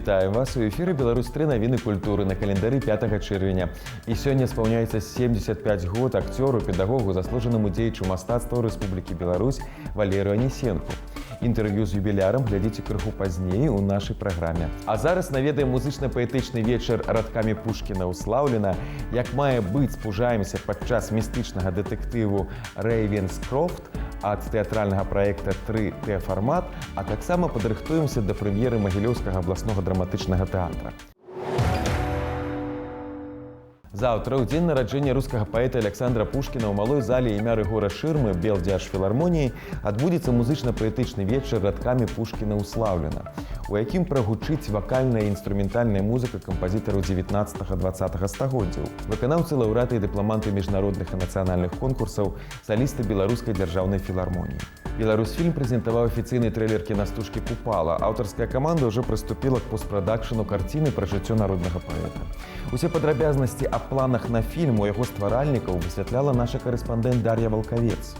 Вітаю вас, у эфіры Беларусь 3, навіны культуры, на календары 5 чэрвеня. І сёння спаўняецца 75 год акцёру, педагогу, заслужанаму дзеячу мастацтва Рэспублікі Беларусь Валерыю Анісенку. Інтэрв'ю з юбілярам глядзіце крыху пазней у нашай праграме. А зараз наведаем музычна-паэтычны вечар «Радкамі Пушкіна услаўлена», як мае быць, спужаемся падчас містычнага дэтэктыву «Рэйвенскрофт» ад тэатральнага праекта 3Т фармат, а таксама падрыхтуемся да прэм'еры Магілёўскага абласнога драматычнага тэатра. Заўтра, ў дзень нараджэння рускага паэта Аляксандра Пушкіна, ў малой зале імя Рыгора Шырмы Белдзяржфілармоніі адбудзецца музычна-паэтычны вечар «Радкамі Пушкіна услаўлена», у якім прагучыць вакальная і інструментальная музыка кампазітараў 19-20 стагоддзяў, выканаўцы, лаўрэаты і дыпламанты міжнародных і нацыянальных конкурсаў, салісты Беларускай дзяржаўнай філармоніі. Беларусьфільм прэзентаваў афіцыйны трэйлер кінастужкі «Купала». Аўтарская каманда ўжо прыступіла к постпрадакшану карціны пра жыццё народнага паэта. Усе падрабязнасці аб планах на фільм у яго стваральнікаў высвятляла наша карэспандэнт Дар'я Валкавец.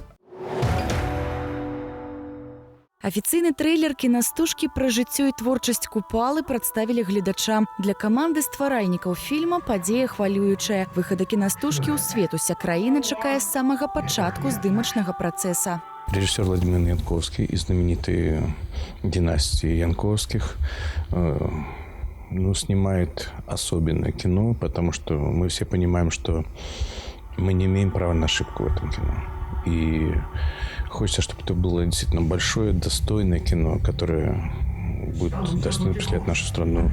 Афіцыйны трэйлер кінастужкі пра жыццё і творчасць Купалы прадставілі гледачам. Для каманды стваральнікаў фільма падзея хвалюючая. Выхада кінастужкі ў свет уся краіна чакае з самага пачатку здымачнага працэса. Режиссер Владимир Янковский из знаменитой династии Янковских ну, снимает особенное кино, потому что мы все понимаем, что мы не имеем права на ошибку в этом кино. И хочется, чтобы это было действительно большое, достойное кино, которое будет достойно представлять нашу страну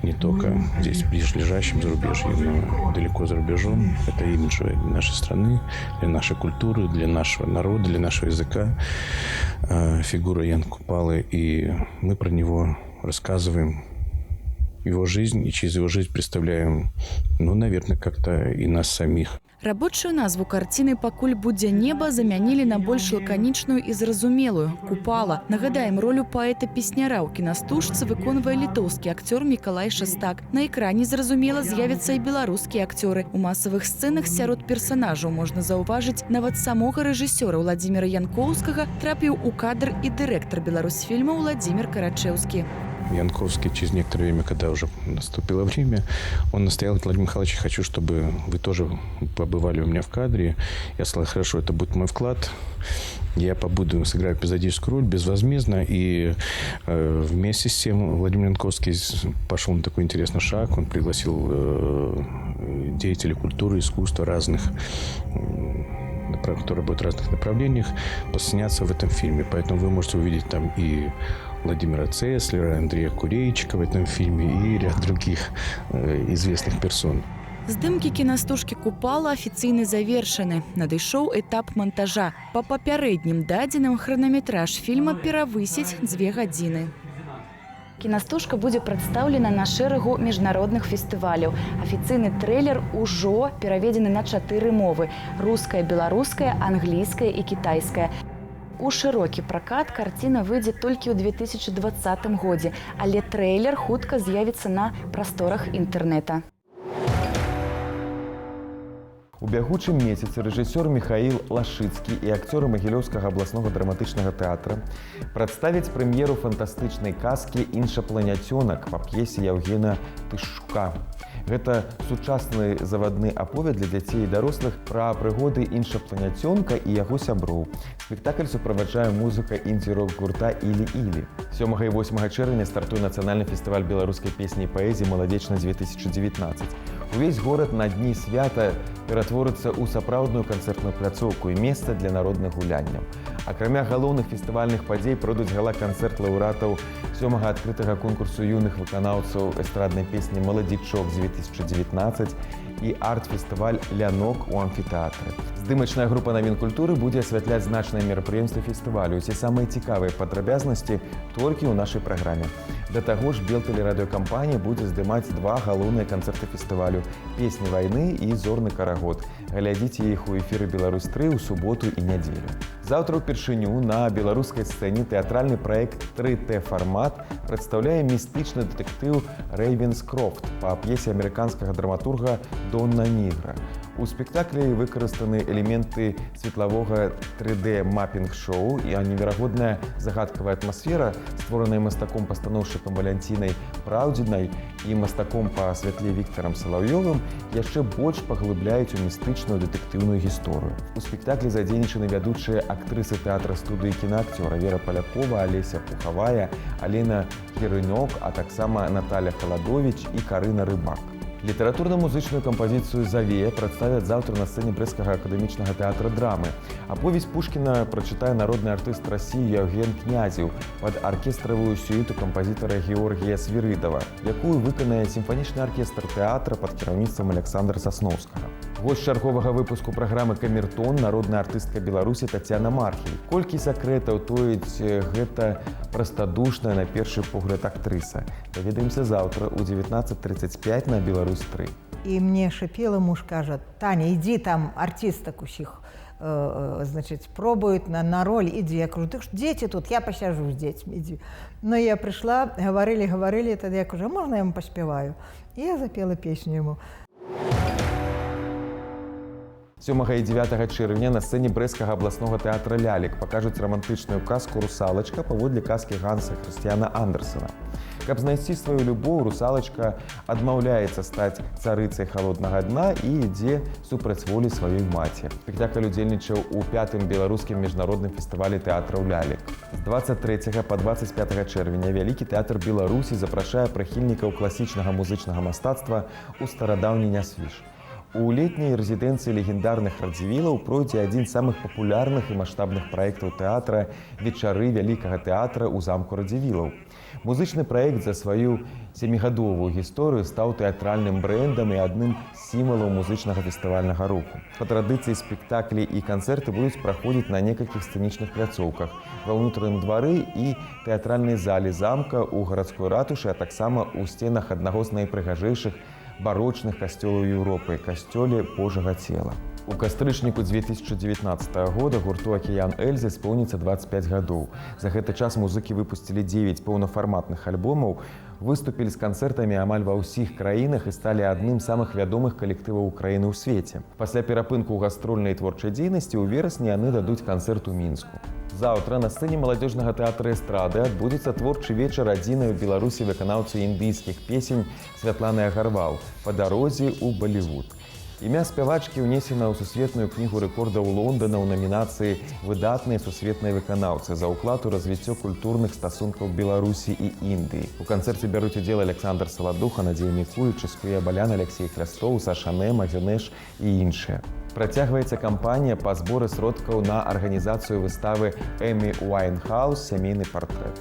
не только здесь, в ближайшем зарубежье, но и далеко за рубежом. Это имиджевое для нашей страны, для нашей культуры, для нашего народа, для нашего языка. Фигура Ян Купалы. И мы про него рассказываем, его жизнь, и через его жизнь представляем, ну, наверное, как-то и нас самих. Рабочую назву карціны «Пакуль будзе неба» замянілі на больш лаканічную і зразумелую «Купала». Нагадаем, ролю паэта-песняра ў кінастужцы выконвае літоўскі акцёр Мікалай Шастак. На экране, зразумела, з'явяцца і беларускія акцёры. У масавых сцэнах сярод персанажаў можна заўважыць нават самога рэжысёра Уладзіміра Янкоўскага, трапіў у кадр і дырэктар Беларусьфільма Уладзімір Карачэўскі. Янковский через некоторое время, когда уже наступило время, он настоял: «Владимир Михайлович, хочу, чтобы вы тоже побывали у меня в кадре». Я сказал: «Хорошо, это будет мой вклад. Я побуду, сыграю эпизодическую роль безвозмездно». И вместе с тем Владимир Янковский пошел на такой интересный шаг. Он пригласил деятелей культуры, искусства разных, которые работают в разных направлениях, посняться в этом фильме. Поэтому вы можете увидеть там и Владимира Цеслера, Андрея Курейчика в этом фильме и ряд других известных персон. Здымкі кінастужкі «Купала» афіцыйна завершаны. Надышоў этап мантажа. Па папярэднім дадзеным, хранаметраж фільма перавысіць 2 гадзіны. Кінастужка будзе прадстаўлена на шэрагу міжнародных фестываляў. Афіцыйны трэйлер ужо пераведзены на чатыры мовы: руская, беларуская, англійская і кітайская. У шырокі пракат карціна выйдзе толькі ў 2020 годзе, але трэйлер хутка з'явіцца на прасторах інтэрнэта. У бягучым месяцы рэжысёр Міхаіл Лашыцкі і акцёры Магілёўскага абласнога драматычнага тэатра прадставяць прэм'еру фантастычнай казкі «Іншапланяцёнак» па п'есе Яўгена Тышчука. Гэта сучасны завадны аповед для дзяцей і дарослых пра прыгоды іншапланяцёнка і яго сяброў. Спектакль суправаджае музыка індзі-рок гурта «Ілі-Ілі». 7 і 8 чэрвеня стартуе нацыянальны фестываль беларускай песні і паэзіі «Маладзечна 2019». Увесь горад на дні свята ператворыцца ў сапраўдную канцэртную пляцоўку і месца для народных гулянняў. Акрамя галоўных фестывальных падзей пройдуць гала-канцэрт лаўрэатаў сёмага адкрытага конкурсу юных выканаўцаў эстраднай песні «Маладзічок 2019» і арт-фестываль «Лянок» у амфітэатры. Здымачная група навін культуры будзе асвятляць значныя мерапрыемствы фестывалю. Усе самыя цікавыя падрабязнасці толькі ў нашай праграме. Да таго ж Белтэлерадыёкампанія будзе здымаць два галоўныя канцэрты фестывалю: «Песні вайны» і «Зорны карагод». Глядзіце іх у эфіры Беларусь 3 ў суботу і нядзелю. Заўтра ўпершыню на беларускай сцэне тэатральны праект 3Т фармат прадстаўляе містычны дэтэктыў «Рэйвенскрофт» па п'есе амерыканскага драматурга Донна Нігра. У спектаклі выкарыстаны элементы светлавога 3D-мапінг-шоу і неверагодная загадкавая атмасфера, створаная мастаком-пастаноўшчыкам Валянцінай Праўдзінай і мастаком па святле Віктарам Салаўёвым, яшчэ больш паглыбляюць у містычную дэтэктыўную гісторыю. У спектаклі задзейнічаны вядучыя актрысы тэатра студыі кінаакцёра Вера Палякова, Алеся Пухавая, Алена Герынёк, а таксама Наталя Халадовіч і Карына Рыбак. Літаратурна-музычную кампазіцыю «Завея» прадставяць заўтра на сцэне Брэсцкага акадэмічнага тэатра драмы. Аповесць Пушкіна прачытае народны артыст Расіі Яўген Князеў пад аркестравую сюіту кампазітара Георгія Свірыдава, якую выканае сімфанічны аркестр тэатра пад кіраўніцтвам Аляксандра Сасноўскага. Госць чарговага выпуску праграмы «Камертон» народная артыстка Беларусі Тацяна Мархель. Колькі сакрэтаў тоіць гэта прастадушная на першы погляд актрыса. Даведаемся заўтра ў 19:35 на Беларусь 3. І мне шипела, муж кажа: «Таня, ідзі, там артисток усіх, значит, пробуют на роль, иди». Я кажу: «Так дети тут, я посижу с детьми, иди». Но я пришла, говорили, говорили, тогда я кажу: «Можно я ему паспяваю?» И я запела песню ему. 7 і 9 чэрвеня на сцэне Брэсцкага абласнога тэатра лялек пакажуць рамантычную казку «Русалачка» паводле казкі Ганса Хрысціяна Андерсена. Каб знайсці сваю любоў, русалачка адмаўляецца стаць царыцай халоднага дна і ідзе супраць волі сваёй маці. Спектакль удзельнічаў у пятым беларускім міжнародным фестывалі тэатраў лялек. З 23 па 25 чэрвеня Вялікі тэатр Беларусі запрашае прыхільнікаў класічнага музычнага мастацтва ў старадаўні Нясвіж. У летняй рэзідэнцыі легендарных Радзівілаў пройдзе адзін з самых папулярных і маштабных праектаў тэатра «Вечары Вялікага тэатра ў замку Радзівілаў». Музычны праект за сваю сямігадовую гісторыю стаў тэатральным брэндам і адным з сімвалаў музычнага фестывальнага руху. Па традыцыі спектаклі і канцэрты будуць праходзіць на некалькіх сцэнічных пляцоўках: ва ўнутраным двары і тэатральнай зале замка, у гарадской ратушы, а таксама ў сценах аднаго з найпрыгажэйшых барочных касцёлаў Еўропы, касцёле Божага Цела. У кастрычніку 2019 года гурту «Акіян Эльзы» споўніцца 25 гадоў. За гэты час музыкі выпусцілі 9 паўнафарматных альбомаў, выступілі з канцэртамі амаль ва ўсіх краінах і сталі адным з самых вядомых калектываў Украіны ў свеце. Пасля перапынку ў гастрольнай творчай дзейнасці ў верасні яны дадуць канцэрт у Мінску. Заўтра на сцэне маладзёжнага тэатра эстрады адбудзецца творчы вечар адзінай у Беларусі выканаўцы індыйскіх песень Святланы Агарвал «Па дарозе ў Балівуд». Імя спявачкі ўнесена ў сусветную кнігу рэкордаў Лондона ў намінацыі «Выдатныя сусветныя выканаўцы» за ўклад у развіццё культурных стасункаў Беларусі і Індыі. У канцэрце бяруць удзел Аляксандр Саладуха, Надзея Мікуліч, Іскуя Балян, Аляксей Хлястоў, Саша Нэма, Генеш і іншыя. Працягваецца кампанія па зборы сродкаў на арганізацыю выставы Эмі Уайнхаус «Сямейны партрэт»,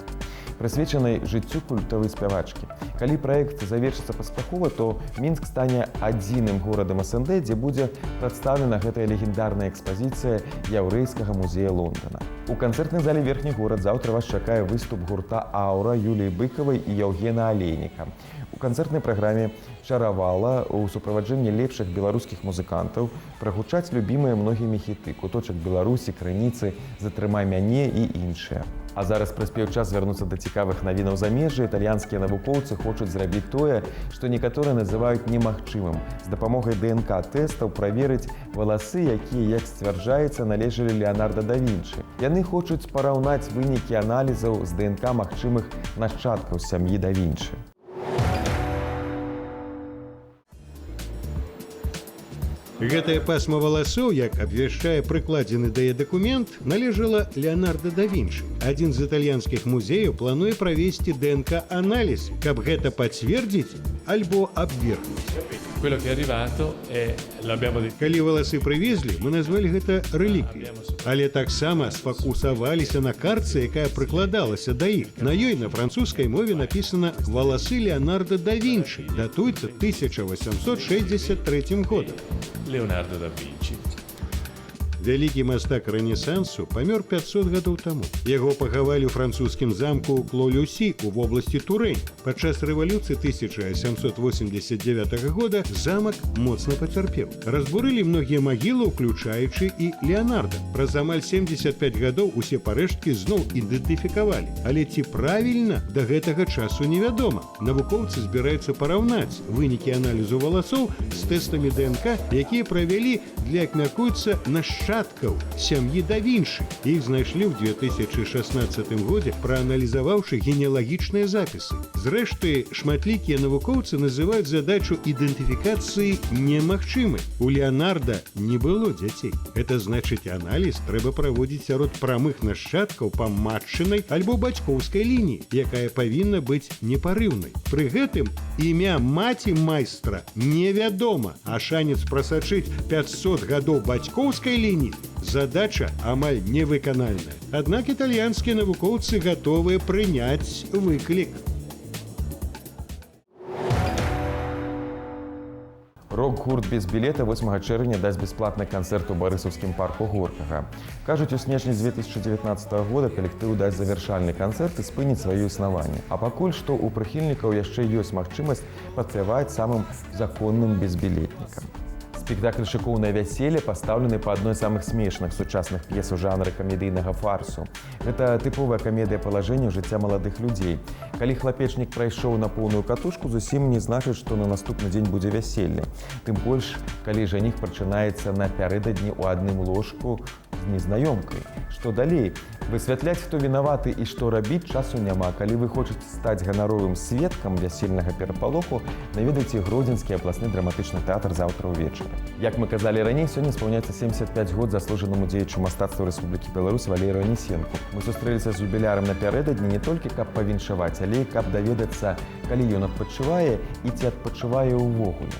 прысвечанай жыццю культавай спявачкі. Калі праект завершыцца паспяхова, то Мінск стане адзіным горадам СНД, дзе будзе прадстаўлена гэтая легендарная экспазіцыя Яўрэйскага музея Лондона. У канцэртнай зале «Верхні горад» заўтра вас чакае выступ гурта «Аура» Юліі Быкавай і Яўгена Алейніка. У канцэртнай праграме «Чаравала» у суправаджэнні лепшых беларускіх музыкантаў прагучаць любімыя многімі хіты «Куточак Беларусі», «Крыніцы», «Затрымай мяне» і іншыя. А зараз прыспеў час звярнуцца да цікавых навінаў замежжа. Італьянскія навукоўцы хочуць зрабіць тое, што некаторыя называюць немагчымым. З дапамогай ДНК-тэстаў праверыць валасы, якія, як сцвярджаецца, належалі Леонардо да Вінчы. Яны хочуць параўнаць вынікі аналізаў з ДНК магчымых нашчадкаў сям'і да Вінчы. Гэтае пасма валасоў, як абвяшчае прыкладзены да яе дакумент, належала Леонардо да Вінчы. Адзін з італьянскіх музеяў плануе правесці ДНК-аналіз, каб гэта пацвердзіць альбо абвергнуць. Калі валасы прывезлі, мы назвалі гэта рэліквіяй. Але таксама сфакусаваліся на картцы, якая прыкладалася да іх. На ёй на французскай мове напісана «Валасы Леонардо да Вінчы», датуецца 1863 годам. Leonardo da Vinci. Вялікі мастак рэнесансу памёр 500 гадоў таму. Яго пахавалі ў французскім замку Кло-Люсі у вобласці Турэнь. Падчас рэвалюцыі 1789 года замак моцна пацярпеў. Разбурылі многія магілы, уключаючы і Леанарда. Праз амаль 75 гадоў усе парэшткі зноў ідэнтыфікавалі. Але ці правільна, да гэтага часу невядома. Навукоўцы збіраюцца параўнаць вынікі аналізу валасоў з тэстамі ДНК, якія правялі для, як мяркуецца, нашчадкаў сям'і да Вінчы. Іх знайшлі ў 2016 годзе, прааналізаваўшы генеалагічныя запісы. Зрэшты, шматлікія навукоўцы называюць задачу ідэнтыфікацыі немагчымай. У Леанарда не было дзяцей. Это значыць, аналіз трэба праводзіць сярод прамых нашчадкаў па матчынай альбо бацькоўскай лініі, якая павінна быць непарыўнай. Пры гэтым імя маці майстра невядома, а шанец прасачыць 500 гадоў бацькоўскай лініі — задача амаль невыканальная. Аднак італьянскія навукоўцы гатовыя прыняць выклік. Рок-гурт «Без білета» 8 чэрвеня дасць бясплатны канцэрт у Барысаўскім парку Горкага. Кажуць, у снежні 2019 года калектыў дасць завяршальны канцэрт і спыніць сваё існаванне. А пакуль што ў прыхільнікаў яшчэ ёсць магчымасць падпяваць самым законным безбілетнікам. Спектакль «Шыкоўнае вяселле» пастаўлены па адной з самых смешных сучасных п'ес у жанры камедыйнага фарсу. Гэта тыповая камедыя палажэнняў жыцця маладых людзей. Калі хлапечнік прайшоў на поўную катушку, зусім не значыць, што на наступны дзень будзе вяселле. Тым больш, калі жаніх прачынаецца напярэдадні ў адным ложку з незнаёмкай. Што далей? Высвятляць, хто вінаваты і што рабіць, часу няма. Калі вы хочаце стаць ганаровым сведкам вясельнага перапалоху, наведайце Гродзенскі абласны драматычны тэатр заўтра ўвечары. Як мы казалі раней, сёння спаўняецца 75 год заслужанаму дзеячу мастацтва Рэспублікі Беларусь Валерыю Анісенку. Мы сустрэліся з юбілярам напярэдадні не толькі каб павіншаваць, але і каб даведацца, калі ён адпачывае і ці адпачывае ўвогуле.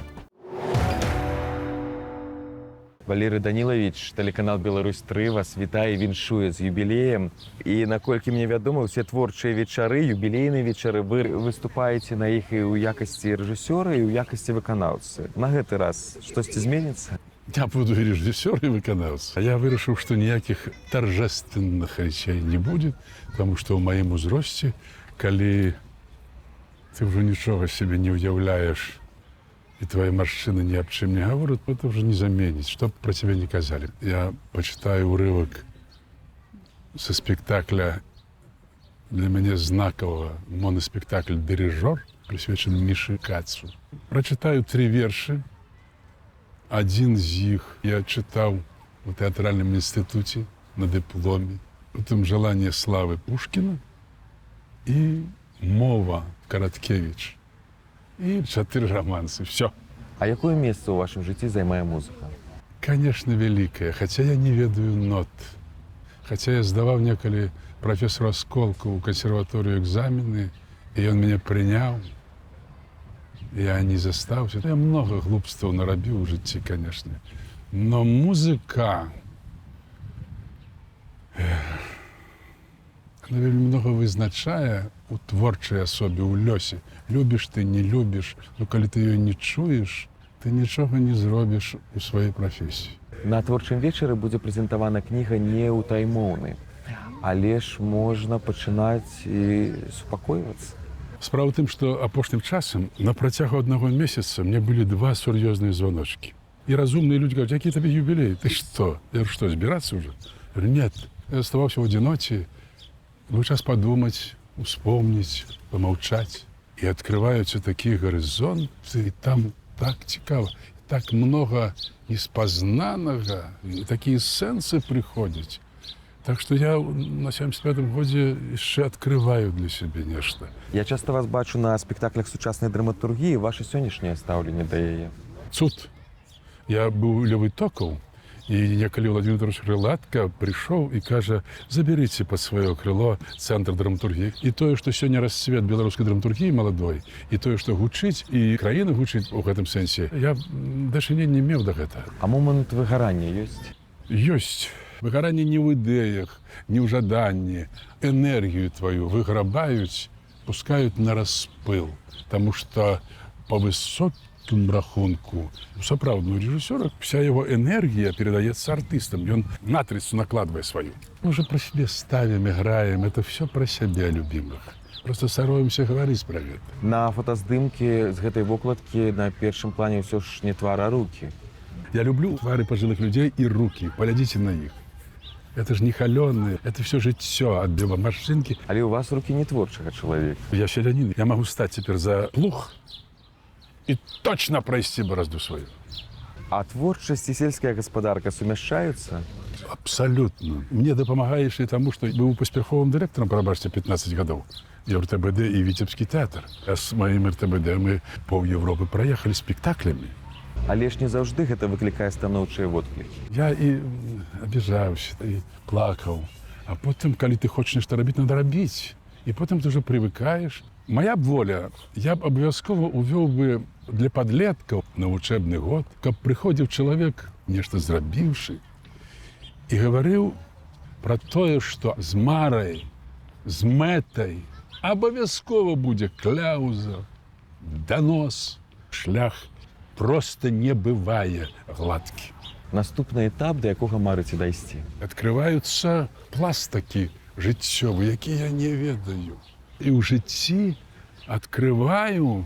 Валерый Данілавіч, тэлеканал «Беларусь-3» вас вітае і віншуе з юбілеем. І, наколькі мне вядома, усе творчыя вечары, юбілейныя вечары, вы выступаеце на іх і ў якасці рэжысёра, і ў якасці выканаўцы. На гэты раз штосьці зменіцца? Я буду і рэжысёр, і выканаўца. Я вырашыў, што ніякіх торжественных рэчай не будет, потому что ў маім узросце, калі ты ўжо нічога сабе не ўяўляеш, и твои морщины ни об чем не говорят, это уже не заменить, что про тебя не казали. Я почитаю урывок со спектакля, для меня знакового моноспектакль «Дирижер», присвячен Мише Кацу. Прочитаю три верши. Один из них я читал в театральном институте на дипломе. Потом «Желание славы» Пушкина и «Мова» Короткевич. И чатыры романсы. Все. А якое месца ў вашым жыцці займае музыка? Конечно, великое. Хотя я не ведаю нот. Хотя я сдавал некалі профессору Осколку у консерваторию экзамены, и он меня принял. Я не застаўся. Я много глупстваў нарабіў у жыцці, конечно. Но музыка, она вельмі много вызначае у творчай асобе, у лёсе. Любіш ты, не любіш, но калі ты ее не чуеш, ты нічога не зробіш у сваёй прафесіі. На творчым вечары будзе прэзентавана кніга «Неўтаймоўны». Але ж можна пачынаць і супакойвацца. Справа ў тым, што апошнім часам на працягу аднаго месяца мне былі два сур'ёзныя званочкі. І разумныя людзі кажуць: «Які табе юбілей? Ты што?» Я говорю: «Что, збірацца уже?» Я говорю: «Нет». Я оставался ў адзіноце, быў час падумаць, успомніць, помаўчаць. І открываюцца такія гарызонты, і там так цікава, так много неспазнанага, і такія сэнсы прыходзяць. Так што я на 75-м годзе яшчэ открываю для сябе нешта. Я часта вас бачу на спектаклях сучаснай драматургіі. Ваше сённяшняе стаўленне да яе? Цуд. Я быў ля вытокаў, і некалі Владимир Петрович Рылатка прыйшоў і кажа: «Заберыце пад сваё крыло цэнтр драматургіі». І тое, што сёння расцвет беларускай драматургіі маладой, і тое, што гучыць, і краіна гучыць у гэтым сэнсе, я дачынення не меў да гэтага. А момант выгарання ёсць? Ёсць. Выгаранне не ў ідэях, не ў жаданні. Энергію тваю выграбаюць, пускаюць на распыл, таму што па высокім вялікім рахунку. У сапраўдного рэжысёра вся его энергія перадаецца артыстам. Ён матрыцу накладвае сваю. Мы уже про себе ставим, играем. Это все про себя любимых. Просто саромеемся гаварыць пра гэта. На фотаздымкі з гэтай вокладкі на першым плане ўсё ж не твар, а рукі. Я люблю твары пожилых людей и руки. Поглядите на них. Это же не холеные, это все жыццё отбило морщинки. Але у вас рукі не творчага чалавека. Я селянин, я могу стать теперь за плуг и точно пройти борозду свою. А творчасць і сельская гаспадарка сумяшчаюцца? Абсолютно. Мне дапамагае яшчэ і таму, што быў паспяховым дырэктарам, прабачце, 15 гадоў. І РТБД, і Віцебскі тэатр. А з маім РТБД мы пол Европы проехали спектаклями. Але ж не заўжды гэта выклікае станоўчыя водклікі. Я і абіжаўся, і плакаў. А потым, калі ты хочаш нешта рабіць, надо рабіць. І потым ты ўжо прывыкаеш. Мая б воля, я б абавязкова увёў бы для падлеткаў на вучэбны год, каб прыходзіў чалавек, нешта зрабіўшы, і гаварыў пра тое, што з марай, з мэтай абавязкова будзе кляуза, данос, шлях просто не бывае гладкі. Наступны этап, да якога марыце дайсці? Открываюцца пласт такі жыццёвы, які я не ведаю. І ў жыцці открываю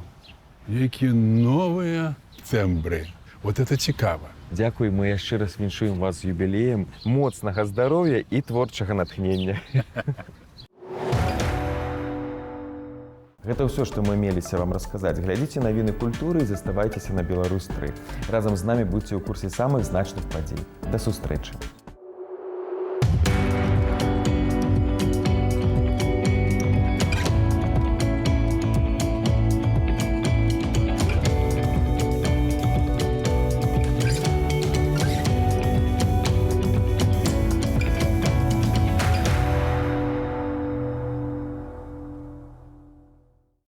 нейкія новыя тэмбры. Вот это цікава. Дзякуй, мы яшчэ раз віншуем вас з юбілеем, моцнага здароўя і творчага натхнення. Гэта ўсё, што мы меліся вам расказаць. Глядзіце навіны культуры і заставайцеся на Беларусь 3. Разам з намі будзьце ў курсе самых значных падзей. Да сустрэчы.